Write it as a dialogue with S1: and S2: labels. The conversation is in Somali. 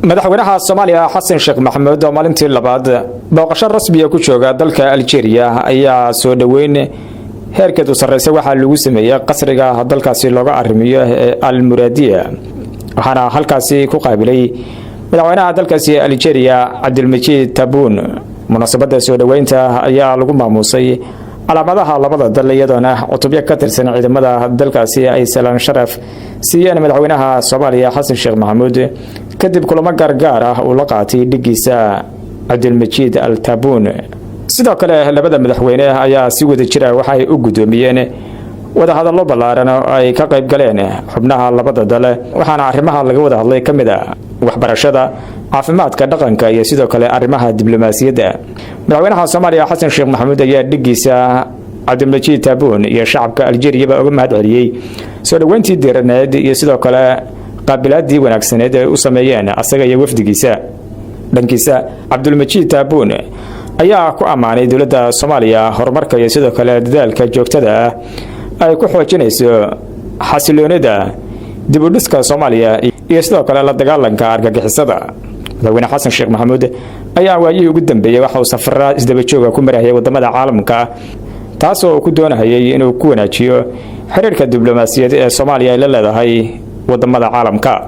S1: Madaxweynaha Soomaaliya Xasan Sheekh Maxamuud oo maalintii labaad booqasho rasmiya ku jooga dalka Aljeeriya ayaa soo dhoweyn heerkeedu sarreysa waxaa lagu sameeyey qasriga dalkaasi looga arrimiyo ee Al Muraadiya, waxaana halkaasi ku qaabilay madaxweynaha dalkaasi Aljeeriya, Cabdilmajiid Tabuun. Munaasabadda soo dhoweynta ayaa lagu maamuusay calaamadaha labada dal, iyadoona cutubyo ka tirsan ciidamada dalkaasi ay salaan sharaf siiyeen madaxweynaha Soomaaliya Xasan Sheekh Maxamuud, kadib kulamo gaargaar ah uu la qaatay dhigiisa Cabdilmajiid Al Tabuun. Sidoo kale labada madaxweyne ayaa si wada jira waxay u guddoomiyeen wadahadallo ballaaran oo ay ka qayb galeen xubnaha labada dal, waxaana arrimaha laga wada hadlay ka mid ah waxbarashada, caafimaadka, dhaqanka iyo sidoo kale arrimaha diblomaasiyadda. Madaxweynaha Soomaaliya Xasan Sheekh Maxamuud ayaa dhigiisa Cabdilmajiid Taabuun iyo shacabka Aljeriyaba uga mahad celiyey soo dhoweyntii diiraneed iyo sidoo kale qaabilaadii wanaagsaneed ee u sameeyeen asaga iyo wafdigiisa. Dhankiisa, Cabdulmajiid Taabuun ayaa ku ammaanay dowladda Soomaaliya horumarka iyo sidoo kale dadaalka joogtada ah ay ku xoojinayso xasiloonida, dib u dhiska Soomaaliya iyo sidoo kale la dagaalanka argagixisada. Madaxweyne Xasan Sheekh Maxamuud ayaa waayihii ugu dambeeyey waxa uu safaraa isdaba jooga ku marahayay wadamada caalamka, taasoo uu ku doonahayay inuu ku wanaajiyo xiriirka diblomaasiyadeed ee Soomaaliya ay la leedahay wadamada caalamka.